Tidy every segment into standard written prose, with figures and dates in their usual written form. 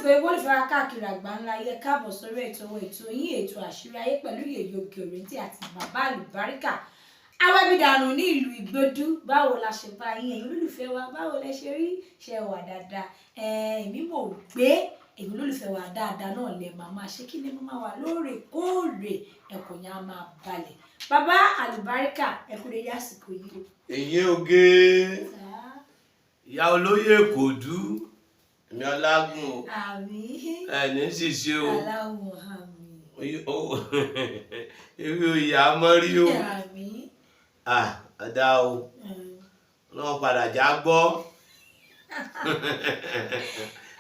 Àsìkò ìwọ́lùfẹ́ wa káàkiri àgbà ńlá yẹ, káàbọ̀ sórí ètò owó, ètò yín, ètò Àṣírí Ayé pẹ̀lú Yèyé Oge Òrèǹtì àti Bàbá Àlùbáríkà Awẹ́bídànù ní ìlú Ìgbódú. Báwo la ṣe bá yín, ẹ̀yin olólùfẹ́ wa? Báwo lẹ ṣe rí? Ṣe wà dáadáa? Èmi mọ̀ pé ẹ̀yin olólùfẹ́ wa dáadáa náà lẹ máa máa ṣe. Kí ni mo máa wà lóòrèkóòrè, ẹ̀kọ́ yẹn á máa balẹ̀. Bàbá Àlùbáríkà, ẹ kú dédé àsìkò yìí o. Èyí oge, ìyá olóyè Kòdú, èmi ọlágùn o. Àmín. Ẹni ṣìṣe o. Aláwọ̀ àmín. Ewé oyè amọ́rí o. Àmín. Ọ̀dà o, ọlọ́wọ́ padà já gbọ́.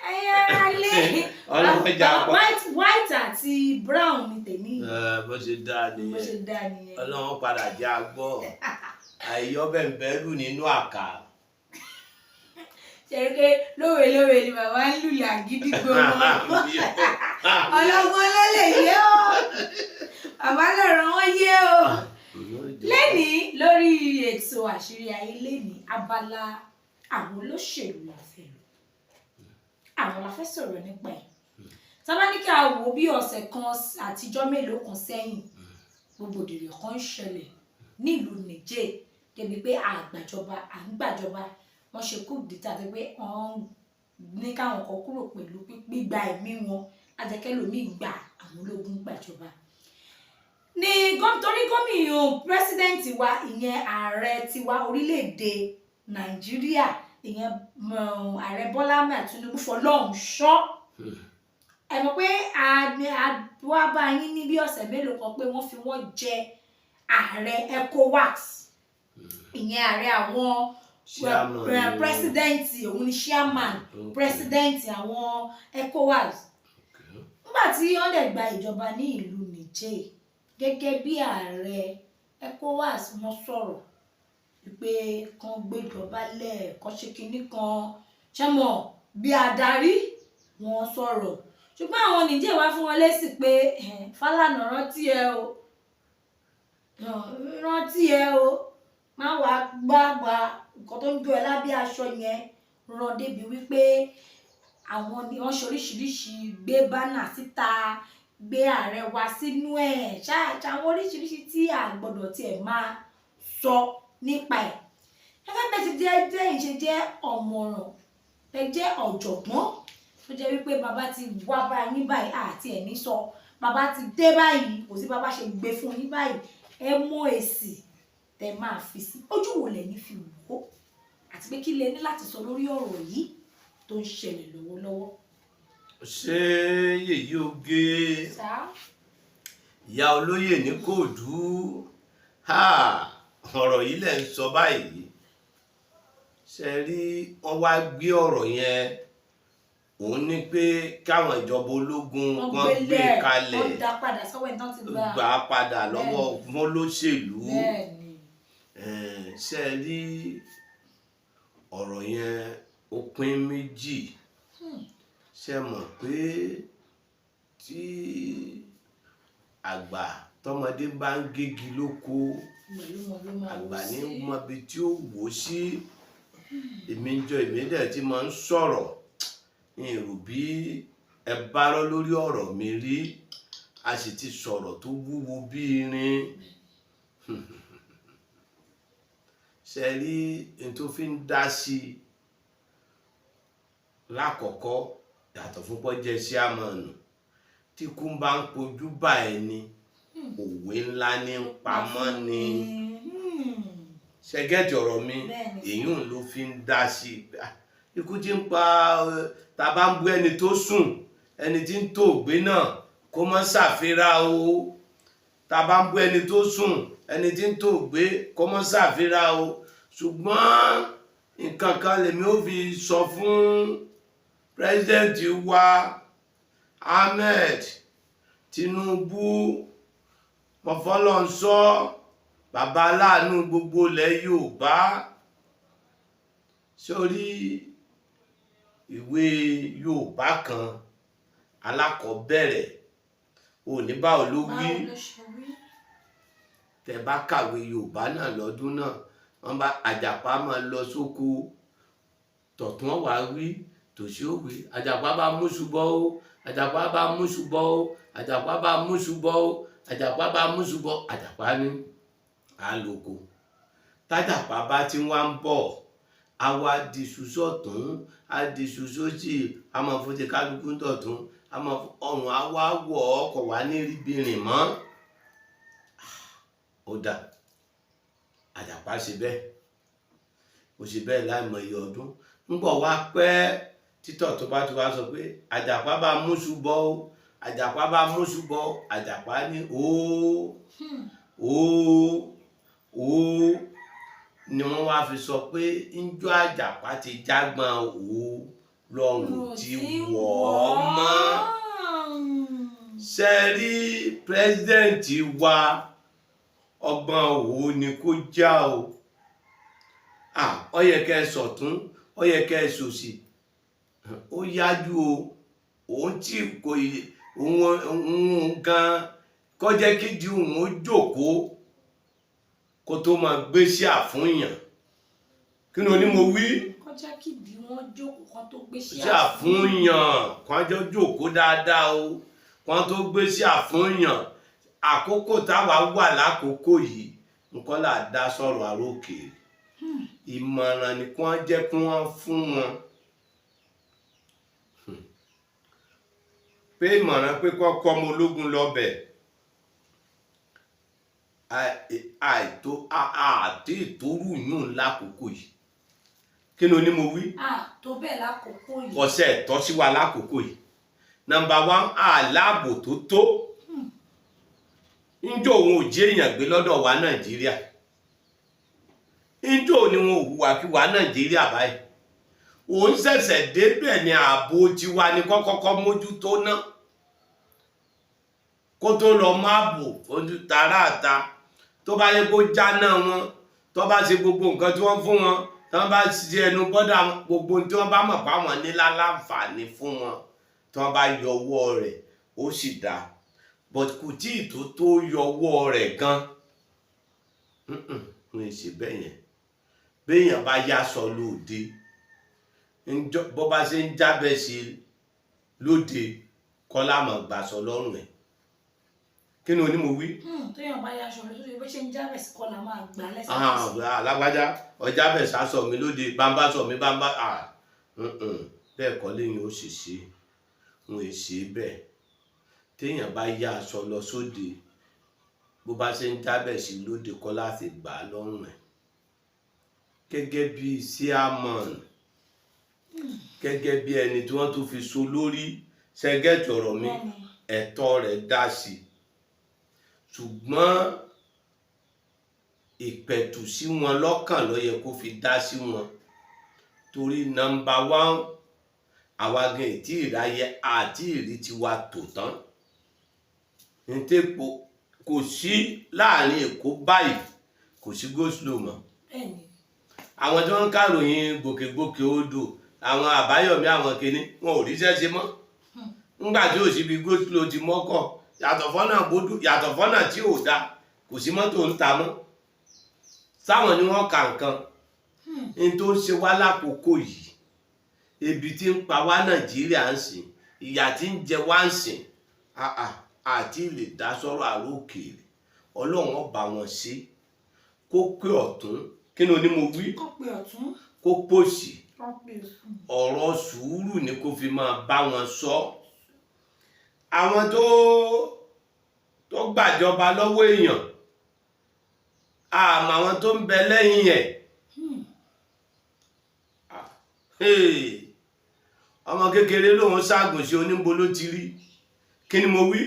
Ẹ̀yin ará lé. Ọlọ́wọ́ já gbọ́. White white àti brown ni tèmi. Ẹ, bó ṣe dáa bó ṣe nìyẹn. Dáa nìyẹn. Ọlọ́wọ́ padà já gbọ́, àìyọ́ bẹ̀m̀bẹ̀rù nínú àká. Ṣe rí pé lówe lówe ni bàbá ń lùlù àgídìgbò wọn? Ọlọ́gbọ́n ló lè yé o, bàbá lọ̀rọ̀ wọn yé o. Lẹ́nìí lórí ètò Àṣírí Ayé, lẹ́nìí, abala àwọn olóṣèlú la fẹ́ lò, àwọn la fẹ́ sọ̀rọ̀ nípa ẹ̀. Tá bá ní kí a wò ó, bí ọ̀sẹ̀ kan àtijọ́ mélòó kan sẹ́yìn, rògbòdìyàn kan ń ṣẹlẹ̀ nílùú Niger, débi pé àgbàjọba à ń gbàjọba, wọ́n ṣe coup d'état àti pé wọ́n ní káwọn kan kúrò pẹ̀lú gbígba ẹ̀mí wọn lájẹkẹ́lòmíì gba àwọn ológun gbàjọba ní torí gómìnà, president wa, ìyẹn ààrẹ tiwa orílẹ̀-èdè Nàìjíríà, ìyẹn ààrẹ Bọ́lá Ahmed Tinubu fọlọ́run ṣọ́. Ẹ mọ̀ pé a wá bá yín ní bí ọ̀sẹ̀ mélòó kan pé wọ́n fi wọ́n jẹ ààrẹ ECOWAS, ìyẹn ààrẹ àwọn Chairman ni. President, òun ni chairman, president àwọn ECOWAS. Nígbà tí wọ́n dẹ̀ gba ìjọba ní ìlú Niger, gẹ́gẹ́ bí ààrẹ ECOWAS, wọ́n sọ̀rọ̀ wípé kán gbéjọba lẹ̀, kán ṣe kinní kan, ṣé mọ̀, bí adarí wọ́n sọ̀rọ̀. Ṣùgbọ́n àwọn Niger wá fún wọn lésì pé Fálànà, rántí ẹ o, rántí ẹ o, má wàá gbàgbà nǹkan tó ń jó ẹ lábẹ́ aṣọ yẹn ràn débi wípé àwọn ni wọ́n ṣe oríṣiríṣi, gbé banner síta, gbé ààrẹ wa sínú ẹ̀, ṣáà àwọn oríṣiríṣi tí a gbọ́dọ̀ tiẹ̀ máa sọ nípa ẹ̀. Gẹ́gẹ́ bẹ́ẹ̀ ti jẹ́ ìṣe jẹ́ ọ̀mọ̀ràn, ẹ jẹ́ ọ̀jọ̀gbọ́n tó jẹ́ wípé bàbá ti wá bá yín báyìí àti ẹ̀ ní sọ, bàbá ti dé báyìí, kò sí bàbá ṣe gbé fún yín báyìí, ẹ mú èsì tẹ máa fi sí. Ojú wo lẹ̀yin fi wò ó, àti pé kí lẹ ní láti sọ lórí ọ̀rọ̀ yìí tó ń ṣẹlẹ̀ lọ́wọ́lọ́wọ́? Ṣé Yèyé Oge, Sá. ìyá olóyè ní Kóòdú, ọ̀rọ̀ yìí lẹ̀ ń sọ báyìí. Ṣe rí, wọ́n wá gbé ọ̀rọ̀ yẹn, òun ní pé káwọn ìjọba ológun wọ́n kan gbé gbélé kalẹ̀, wọ́n dá padà sọ́wọ́ ẹ̀ tán ti gbà. Gbà á padà lọ́wọ́ fún olóṣèlú. Ṣe rí, ọ̀rọ̀ yẹn ó pín méjì. Ṣe mọ̀ pé tí àgbà tọmọdé bá ń gégi lóko, pẹ̀lú wọn ló máa wò àgbà ní sí. Mọbi tí ó wò sí. Èmi ń jọ, èmi dẹ̀ tí mo ń sọ̀rọ̀ ìrù bí ẹ bá rọ́ lórí ọ̀rọ̀ mi rí, a sì ti sọ̀rọ̀ tó wúwo bí irin. Ṣe rí n tó fi ń dá sí i lákọ̀ọ́kọ́, yàtọ̀ fún pọ́ jẹ́ chairman, tí kú bá ń pojú bá ẹni, òwe ńlá ní ń pamọ́ ni. Ṣẹgẹ́tì ọ̀rọ̀ mi? Bẹ́ẹ̀ni. Èyí ló fi ń dá sí i. Ah, ikú tí ń pa tá a bá ń bú ẹni tó sùn, ẹni tí ń tó ògbé náà kó mọ́ ṣàfihàn o. Tá a bá ń bú ẹni tó sùn, ẹni tí ń tó ògbé kó mọ́ ṣàfihàn o. Ṣùgbọ́n nǹkan kan lèmi ó fi sọ fún president wa Ahmed Tinubu mọ̀fọ́lọ́nsọ́, bàbá aláàánú gbogbo ilẹ̀ Yorùbá. Sórí ìwé Yorùbá kan alákọ̀ọ́bẹ̀rẹ̀ òní, báwo ló wí? Báwo ló ṣe wí? Tẹ bá kàwé Yorùbá náà lọ́dún náà, wọ́n bá àjàpá máa lọ sóko, tọ̀tún wá wí, tòsí. Tòsí ó wí, àjàpá bá múṣu bọ́ ó, àjàpá bá múṣu bọ́ ó, àjàpá bá múṣu bọ́ ó, àjàpá bá múṣu bọ́. Àjàpá ní àlòkò. Tájàpá bá ti wá ń bọ̀, a wá diṣu sọ́tún, a diṣu sósì, a máa fún ti kálukú tọ̀tún, a máa fún ọrùn, a wá wọ̀ ọkọ̀ wá ní ríbi rìn mọ́. Ó dà, àjàpá ṣe bẹ́ẹ̀, ó ṣe bẹ́ẹ̀ láìmọye ọdún. Ń bọ̀ wá pẹ́ títọ̀ tó bá ti wá sọ pé àjàpá bá múṣu bọ́ ó, àjàpá bá múṣu bọ́ ó, àjàpá ní óó óó óó, ni wọ́n wá fi sọ pé ńjọ́ àjàpá ti jágbọ́n òó lọ́rùn ti wọ̀ ọ́ mọ́. Ṣe rí pírẹsidẹ́ǹtì wa, ọgbọ́n òó ni kó já o. Ó yẹ kẹ́ ẹ sọ̀tún, ó yẹ kẹ́ ẹ sòsì, ó yájú o. Òun tí kò yẹ òun gan kó jẹ́ kídi òun ó jókòó kó tó máa gbé sí àfúnyàn. Kí ni oní mo wí? Kó jẹ́ kídi wọn jókòó kó tó gbé sí sí àfúnyàn, kó jọ jókòó dáadáa o, kó tó gbé sí àfúnyàn. Àkókò táwa wà lákòókò yìí, nǹkan là dá sọ̀rọ̀ àrókè. Ìmọ̀ràn ni kí wọ́n jẹ́ kí wọ́n fún wọn, pé ìmọ̀ràn pé kọ́ kọ́ ọmọ ológun lọ́bẹ̀ àìtó àti ìtòrú yùn lákòókò yìí. Kí ni oní mo wí? Tó bẹ́ẹ̀ lákòókò yìí. Kọsẹ̀ tọ́ sí wa lákòókò yìí. Number one, àláàbò tó tó. Njó òun ò jẹ́ èèyàn gbé lọ́dọ̀ wa Nàìjíríà? Njó ni wọn ò hùwàkiwà Nàìjíríà báyìí? Òun ṣẹ̀ṣẹ̀ débẹ̀ ni. Ààbò tiwa ni kọ́kọ́kọ́ mójútó ná, kó tó lọ máa bò fojú tààràtà. Tó bá yẹ kó jáná wọn, tó bá ṣe gbogbo nǹkan tí wọ́n fún wọn, tí wọ́n bá ṣe ẹnu bọ́dà wọn, gbogbo tí wọ́n bá mọ̀ páwọn ní láǹfààní fún wọn, tí wọ́n bá yọ ọwọ́ rẹ̀, ó sì dáa. But kò tí ì tó tó yọ ọwọ́ rẹ̀ gan. Wọ́n ṣe bẹ́ẹ̀ yẹn. Béèyàn bá yáṣọ lóde, bó bá ṣe ń jábẹ́ sí lóde kọ́lá mọ̀ gbàṣọ lọ́rùn ẹ̀. Kí ni onímọ̀ wí? Téèyàn bá yaṣọ rẹ̀ sóde, bó ṣe ń jábẹ̀ sí kọ́ la máa gbà lẹ́sẹ̀kẹsẹ̀. Alágbájá ọjà bẹ̀ sásọ mi lóde, bámbá sọ mi bámbá. Bẹ́ẹ̀ kọ́ lẹ́yìn ó sì ṣe ń ṣe bẹ́ẹ̀. Téèyàn bá yá aṣọ lọ sóde, bó bá ṣe ń jábẹ̀ sí lóde kọ́ láti gbà á lọ́rùn ẹ̀. Gẹ́gẹ́ bí chairman, gẹ́gẹ́ bí ẹni tí wọ́n tún fi so lórí ṣẹ́gẹ́tì ọ̀rọ̀ mi, ẹ̀tọ́ rẹ̀ dá sí, ṣùgbọ́n ìpẹ̀tù sí wọn lọ́kàn ló yẹ kó fi dá sí wọn, torí number one, àwa gan ètí ìráyè àti ìrí tiwa tò tán. Ntẹ́pọ̀ kò sí láàrin Èkó báyìí, kò sí go slow mọ́. Àwọn tí wọ́n ń kàròyìn gbòkègbòkè odò, àwọn Àbáyọ̀mí, àwọn kinní, wọn ò ríṣẹ́ ṣe mọ́ ńgbà tí ò sí bí go slow ti mọ́kọ̀. Yàtọ̀ fọ́nà bódú, yàtọ̀ fọ́nà tí ò da, kò sí mọ́tò ń ta mọ́. Sáwọn ni wọ́n kà nǹkan ní tó ń ṣe wá lákòókò yìí. Ebi tí ń pa wá Nàìjíríà ń sìn, ìyà tí ń jẹ wá ń sìn, àti lè dá sọ́rọ̀ àrókèèrè. Ọlọ́run ọba wọn ṣe kó pé ọ̀tún. Kí ni onímọ̀ wí? Kó pe ọ̀tún. Kó pòsì. Kó pe òsì. Ọ̀rọ̀ sùúrù ni kó fi máa bá wọn sọ. Àwọn tó gbàjọba lọ́wọ́ èèyàn, àmọ́ àwọn tó ń bẹ lẹ́yìn ẹ̀. Hey, ọmọ kékeré lòun ṣaagùn sí oníbo ló ti rí. Kí ni mo wí?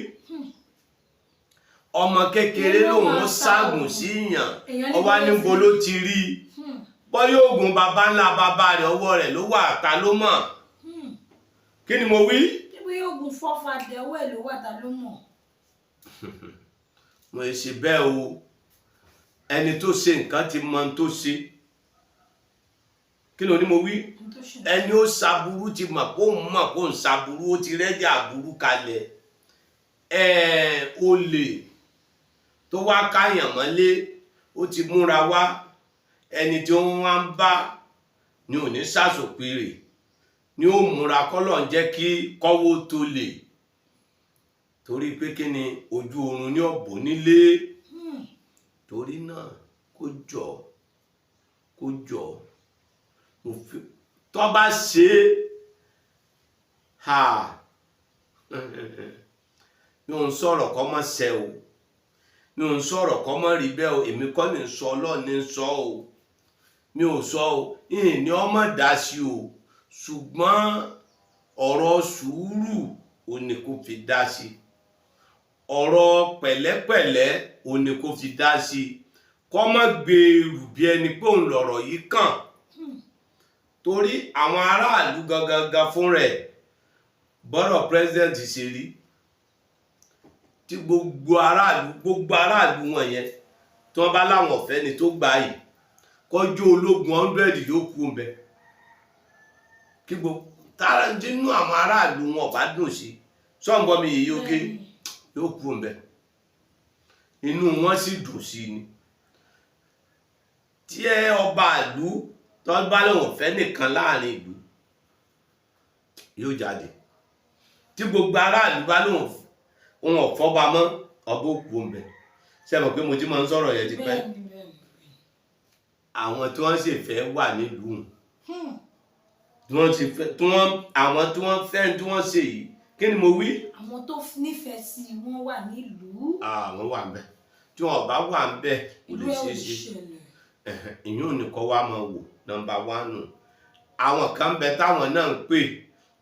Ọmọ kékeré lòun ṣaagùn sí yàn, ọwá níbo ló ti rí? Bọ́yá oògùn baba ńlá bàbá rẹ̀, ọwọ́ rẹ̀ ló wà, ta ló mọ̀? Kí ni mo wí? Bí oògùn fọ́fadẹ ọwọ́ ẹ̀ ló wà, ta ló mọ̀? Mo ṣe bẹ́ẹ̀ o. Ẹni tó ṣe nǹkan ti mọ ohun tó ṣe. Kí ló ní mo wí? Ohun tó ṣe. Ẹni ó ṣaburú ti mọ̀ kó ń mọ̀ kó ń ṣaburú, ó ti rẹ́jà aburú kalẹ̀. Olè tó wá káyàn mọ́lé, ó ti múra wá. Ẹni tí wọ́n wá ń bá ni ò ní ṣàṣòpirè. Ni ó múra kọ́lọ̀ ń jẹ́ kí kọ́wọ́ tó lè, torí pé kí ni, ojú oorun ní ọ̀bọ nílé. Torí náà, kó jọ, kó jọ, mo fi tó bá ṣe é ha, mi ò ń sọ̀rọ̀ kọ́ mọ́ ṣẹ o, mi ò ń sọ̀rọ̀ kọ́ mọ́ rí bẹ́ẹ̀ o. Èmi kọ́ ní sọ, Ọlọ́run ní sọ o, mi ò sọ o. Ìhìn ni ọmọ dá sí o, ṣùgbọ́n ọ̀rọ̀ sùúrù ò ní kó fi dá sí, ọ̀rọ̀ pẹ̀lẹ́pẹ̀lẹ́ ò ní kó fi dá sí, kọ́ mọ́ gbèrú bí ẹni pé òun lọ̀rọ̀ yìí kàn, torí àwọn aráàlú gangan fún rẹ̀, bọ́rọ̀ president ṣe rí tí gbogbo aráàlú wọn yẹn, tí wọ́n bá láwọn ọ̀fẹ́ ni tó gbà yìí, kọjú ológun 100 yóò kú mbẹ, kí gbogbo tára nínú àwọn aráàlú wọn ọba dùn sí sọ́ǹgbọ́n mi yìí yóò ké yóò kú mbẹ, inú wọn sì dùn sí ni. Tí ẹ ọba ìlú tó bá lóun fẹ́ nìkan láàrin ìlú, yóò jáde. Tí gbogbo aráàlú bá lóun òun ọ̀fọ́ba mọ́, ọba òkú mbẹ. Ṣé mọ̀ pé mo ti máa ń sọ̀rọ̀ yẹn ti pẹ́? Bẹ́ẹ̀ni, bẹ́ẹ̀ni. Àwọn tí wọ́n sì fẹ́ wà nílùú, tí wọ́n ti fẹ́, tí wọ́n, àwọn tí wọ́n fẹ́ tí wọ́n ṣe yìí, kí ni mo wí? Àwọn tó nífẹ̀ẹ́ sí i, wọ́n wà nílùú. Àwọn wà ń bẹ. Tí wọ́n bá wà ń bẹ, kò Ìlú lè ẹ̀ ò ṣeé ṣe. ṣẹlẹ̀. Ìyún nìkan wá máa wò number one nù. Àwọn kan bẹ táwọn náà ń pè,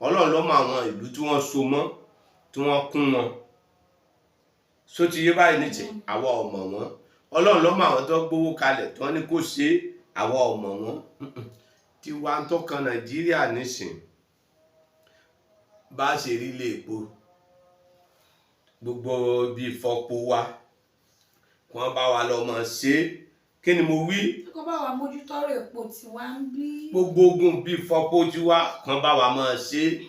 Ọlọ́run ló mọ àwọn ìlú tí wọ́n so mọ́, tí wọ́n kún wọn só ti yé báyìí nìtì. Àwa ò mọ̀ wọ́n. Ọlọ́run ló mọ àwọn tó gbówó kalẹ̀ tí wọ́n ní kó ṣe é. Àwa ò mọ̀ wọ́n. Tiwa ń tọ́kan Nàìjíríà nísìn, bá a ṣe rí ilé epo, gbogbo bíi ìfọpo wa, kí wọ́n bá wa lọ mọ̀ ṣe é. Kí ni mo wí? Kó bá wa mójútó ọ̀rọ̀ epo tí wá ń bí. Gbogbo ogun bíi ìfọpo tiwa, kan bá wa mọ̀ ṣe é.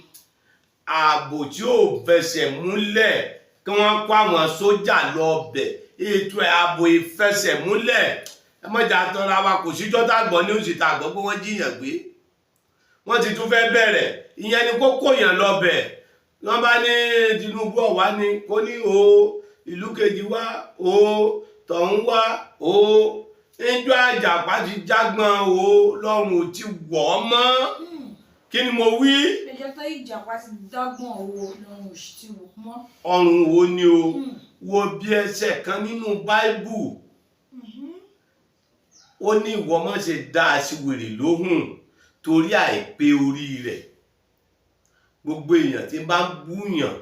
Ààbò tí ò fẹsẹ̀ múlẹ̀, kí wọ́n kó àwọn sójà lọ bẹ̀. Ètò ààbò ìfẹsẹ̀ múlẹ̀, ẹ mọ̀jà tọ́ra wa. Kò síjọ́ tá a gbọ́ ní oṣù tá a gbọ́ pé wọ́n jíyàn gbé. Wọ́n ti tún fẹ́ bẹ̀rẹ̀. Ìyẹn ni kókó yàn lọ bẹ̀. Wọ́n bá ní Tinubu ọ̀wá ni kó ní o, ìlú kejì wá o, tọ̀hún wá o, níjọ́ àjàpá ti jágbọ́n o, lọ́rùn ò ti wọ̀ ọ́ mọ́. Kí ni mo wí? Ẹjọ́ tó ìjàpá ti dágbọ̀n owó, lọ́rùn òṣì ti wò mọ́. Ọrùn wo ni o wo bí ẹsẹ̀ kan nínú Báíbù, ó ní ìwọ má ṣe dá aṣiwèrè lóhùn torí àìpé orí rẹ̀. Gbogbo èèyàn tí bá ń búyàn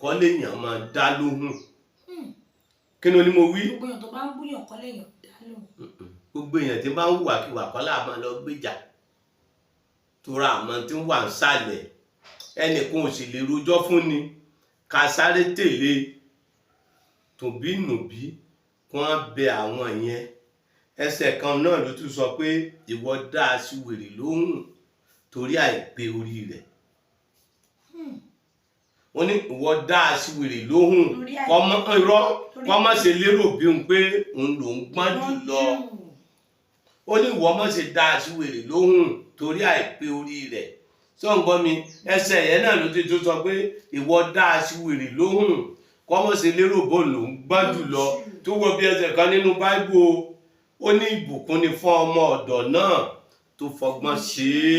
kọ́ léèyàn máa dá lóhùn. Kí ni o ní mo wí? Gbogbo èèyàn tó bá ń búyàn kọ́ léèyàn dá lóhùn. Gbogbo èèyàn tí bá ń hùwàkiwà kọ́ láà máa lọ gbéjà, tóra àmọ́ tí ń wà ń sàlẹ̀, ẹnìkan ò sì lè rojọ́ fún ni ká sáré tèlé tòbínùbí kí wọ́n bẹ àwọn yẹn. Ẹsẹ̀ kan náà ló tún sọ pé ìwọ dá aṣiwèrè lóhùn torí àìpé orí rẹ̀. Ó ní ìwọ dá aṣiwèrè lóhùn kọ́mọ irọ́, kọ́mọ ṣe lérò bí òun pé òun lòún gbọ́n jù lọ. Ó ní ìwọ má ṣe dá aṣiwèrè lóhùn torí àìpé orí rẹ̀. Sọ̀ǹgbọ́n mi, ẹsẹ̀ yẹn náà ló ti tún sọ pé ìwọ dá aṣiwèrè lóhùn kọ́mọ ṣe lérò bó lòún gbọ́n jù lọ. Tó wọ bí ẹsẹ̀ kan nínú Báíbù o, ó ní ìbùkún ni fún ọmọ ọ̀dọ̀ náà tó fọgbọ́n ṣe é.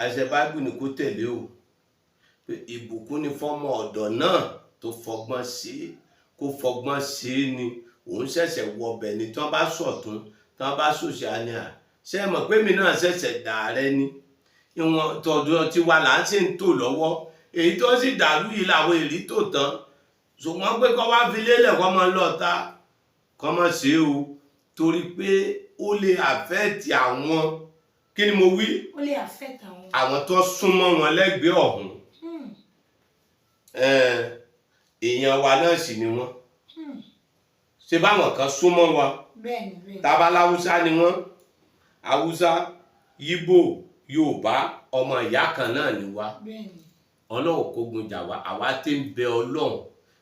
Ẹsẹ̀ Báíbù ni kó tẹ̀lé o, pé ìbùkún ni fún ọmọ ọ̀dọ̀ náà tó fọgbọ́n ṣe é. Kó fọgbọ́n ṣe é ni òun ṣẹ̀ṣẹ̀ wọbẹ̀ ni. Tí wọ́n bá sọ̀tún, tí wọ́n bá sòṣì, á ní à ṣe é mọ̀ pé mi náà ṣẹ̀ṣẹ̀ dà rẹ ni. Ìwọ̀n tọ̀dọ̀ tiwa là ń sì ń tò lọ́wọ́. Èyí tó sì dàrú yìí làwọn èrí tò tán. Ṣùgbọ́n pé kọ́ wá fi lélẹ̀, kọ́ máa lọ ta, kọ́ máa ṣe o, torí pé ó lè affect àwọn. Kí ni mo wí? Ó lè affect àwọn. Àwọn tó súnmọ́ wọn lẹ́gbẹ̀ẹ́ ọ̀hún. Èèyàn wa náà sì ni wọ́n. Ṣe báwọn kan súnmọ́ wa? Bẹ́ẹ̀ni, bẹ́ẹ̀ni. Tabaláwúsá ni wọ́n, Haúsá, Yíbò, Yorùbá, ọmọ ìyá kan náà ni wá. Ọlọ́run kógun jà wá. Àwa tí ń bẹ Ọlọ́run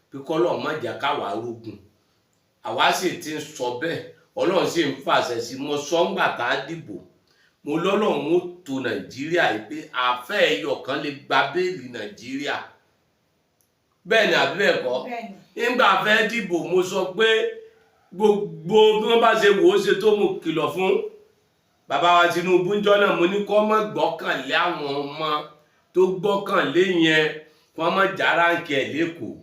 pé kọ́lọ́run má jẹ́ káwa rógun, àwa sì ti ń sọ bẹ́ẹ̀, Ọlọ́run sì ń fàṣẹ sí. Mo sọ ńgbà tá a dìbò, Mo lọ́lọ́run ó tó Nàìjíríà yìí pé àfẹ́ ẹyọ kan lè gba béèlì Nàìjíríà. Bẹ́ẹ̀ ni àbí bẹ́ẹ̀ kọ́? Bẹ́ẹ̀ni. Nígbà fẹ́ dìbò, mo sọ pé gbogbo bí wọ́n bá ṣe wò ó ṣe tó, mo kìlọ̀ fún bàbá wa Tinubu ńjọ́ náà. Mo ní kó má gbọ́kànlé àwọn ọmọ tó gbọ́kànlé yẹn, kó má járáǹkì ẹ̀ lẹ́kọ̀ọ́.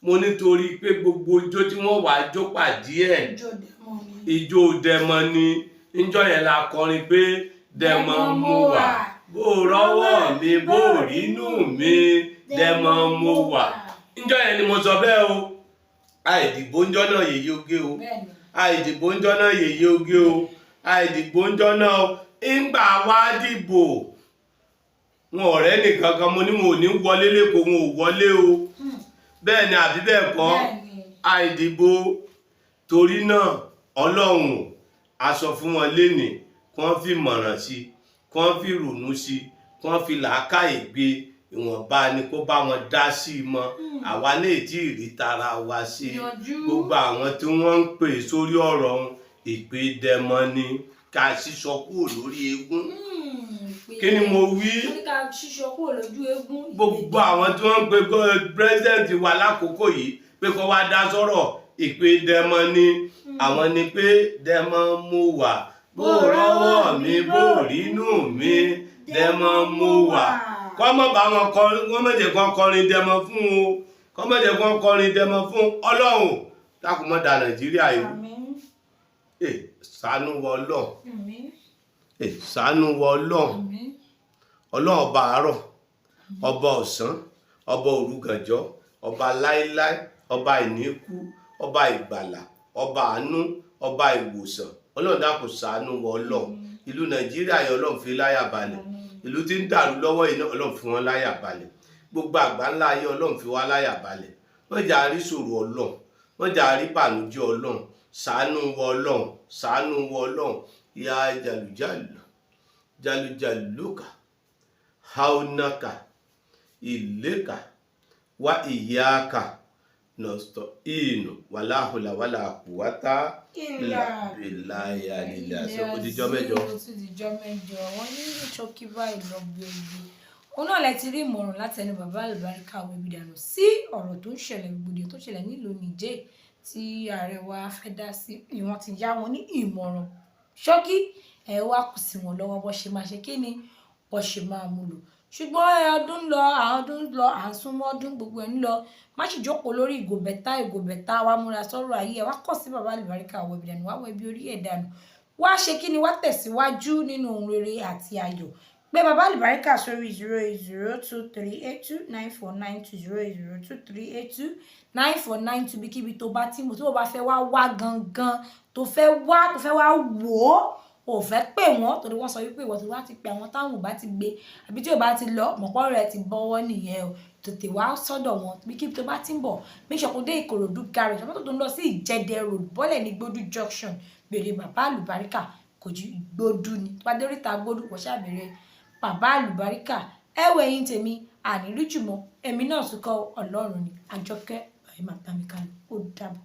Mo nítorí pé gbogbo ijó tí wọ́n wàá jó pàdé ẹ̀, Ijó dẹmọ ni. Ijó dẹmọ ni. Ńjọ́ yẹn la kọrin pé dẹmọ mo wà, bó rọ́wọ́ mi, bó rínú mi, dẹmọ mo wà. Ńjọ́ yẹn ni mo sọ bẹ́ẹ̀ o. Àìdìbò ńjọ́ náà, yèyé oge o. Àìdìbò ńjọ́ náà, yèyé oge o. Àìdìbò ńjọ́ náà o. Ńgbà wá dìbò, wọn ọ̀rẹ́ nìkan kan, mo ní wọn ò ní wọlé lẹ́kọ̀ọ́, wọn ò wọlé o. Bẹ́ẹ̀ ni àbí bẹ́ẹ̀ kọ́? Bẹ́ẹ̀ni. Àìdìbò. Torí náà, Ọlọ́run, a sọ fún wọn lénìí kí wọ́n fi mọ̀ràn sí, kí wọ́n fi rònú sí, kí wọ́n fi làákàyè gbé. Ìwọ̀nba ni kó bá wọn dá sí i mọ́. Àwa náà tí ì rí tara wa sí i. Yanjú. Gbogbo àwọn tí wọ́n ń pè sórí ọ̀rọ̀ ọ̀hún, ìpè dẹmọ ni, ká sísọ kúrò lórí eégún. Kí ni mo wí? Wọ́n ní ká ṣíṣọ kúrò lójú eégún. Gbogbo àwọn tí wọ́n ń pe president wa lákòókò yìí pé kó wá dá sọ̀rọ̀, ìpè dẹmọ ni. Àwọn ni pé dẹmọ mo wà, bó rọ́wọ́ mi, bó rínú mi, dẹmọ mo wà. Kọ́ mọ̀ bá wọn kọrin, wọ́n má jẹ́ kó kọrin dẹmọ fún o, kọ́ má jẹ́ kó kọrin dẹmọ fún. Ọlọ́run, dákun, má da Nàìjíríà yìí. Àmín. Ẹ ṣàánú wọ Ọlọ́run. Àmín. Ẹ ṣàánú wọ Ọlọ́run. Àmín. Ọlọ́run, ọba àárọ̀, ọba ọ̀sán, ọba òrugànjọ́, ọba láíláí, ọba ìníkú, ọba ìgbàlà, ọba àánú, ọba ìwòsàn, Ọlọ́run, dákun, ṣàánú wọ Ọlọ́run. Ìlú Nàìjíríà yìí, Ọlọ́run, fi láyà balẹ̀. Ìlú tí ń dàrú lọ́wọ́ yìí náà, Ọlọ́run, fi wọn láyà balẹ̀. Gbogbo àgbà ńlá ayé, Ọlọ́run, fi wá láyà balẹ̀. Wọ́n jà rí ṣòro Ọlọ́run, wọ́n jà rí bànújẹ́. Ọlọ́run, ṣàánú wọ Ọlọ́run, ṣàánú wọ Ọlọ́run. Ya jàlùjàlù jàlùjàlùkà haunaka ìlẹ́kà wá ìyáka nọ̀stọ̀ ìnù wàláhùlà wàlà kùwátá Ìlà. ìlà ìlà. Ṣe ó dijọ́ mẹ́jọ. Ó tún dijọ́ mẹ́jọ. Wọ́n ní ṣókí báyìí lọ gbé ogi. Òun náà lẹ ti rí ìmọ̀ràn láti ẹnu bàbá àlùbáríkà Webidano sí ọ̀rọ̀ tó ń ṣẹlẹ̀, rògbòdìyàn tó ń ṣẹlẹ̀ nílùú Niger tí ààrẹ wa fẹ́ dá sí. Ìwọ̀n ti yá wọn ní ìmọ̀ràn ṣókí, ẹ wá kù sí wọn lọ́wọ́ bó ṣe máa ṣe, kí ni bó ṣe máa mú lò. Ṣùgbọ́n ọdún ń lọ, àwọn ọdún ń lọ, à ń súnmọ́ ọdún, gbogbo ẹ̀ ń lọ. Má sì jókòó lórí ìgò bẹ́tà, ìgò bẹ́tà. Wá múra sọ́rọ̀ ayé ẹ, wá kọ̀ sí bàbá àlùbáríkà Webidano, wá wọ ibi orí ẹ̀ dànù, wá ṣe kí ni, wá tẹ̀síwájú nínú ohun rere àti ayọ̀. Pé bàbá àlùbáríkà sórí 08023829492, 08023829492. Bíkíbi tó bá tí mo tó bá fẹ́ wá wá gangan, tó fẹ́ wá, tó fẹ́ wá wò ó, ò fẹ́ pè wọ́n torí wọ́n sọ wípé ìwọ tó bá ti pe àwọn, táwọn ò bá ti gbé àbí tí ò bá ti lọ, mọ̀pọ̀ rẹ̀ ti bọ́wọ́ nìyẹn o. Tètè wá sọ́dọ̀ wọn. Bíkíbi tó bá ti ń bọ̀, make sure kó dé Ìkòròdú garage, mọ́tò tó ń lọ sí Ìjẹ̀dẹ̀ Road, bọ́lẹ̀ ní Gbódú junction, béèrè bàbá àlùbáríkà. Kò ju Gbódú ni tó bá dé oríta Gbódú, wọ́n ṣàbẹ̀rẹ̀ bàbá àlùbáríkà. Ẹ wo, ẹ̀yin tèmi, àní rí jùmọ̀. Èmi náà tún kọ́ Ọlọ́run ni Àjọkẹ́. Ẹ máa bá mi kálọ. Ó dàbọ̀.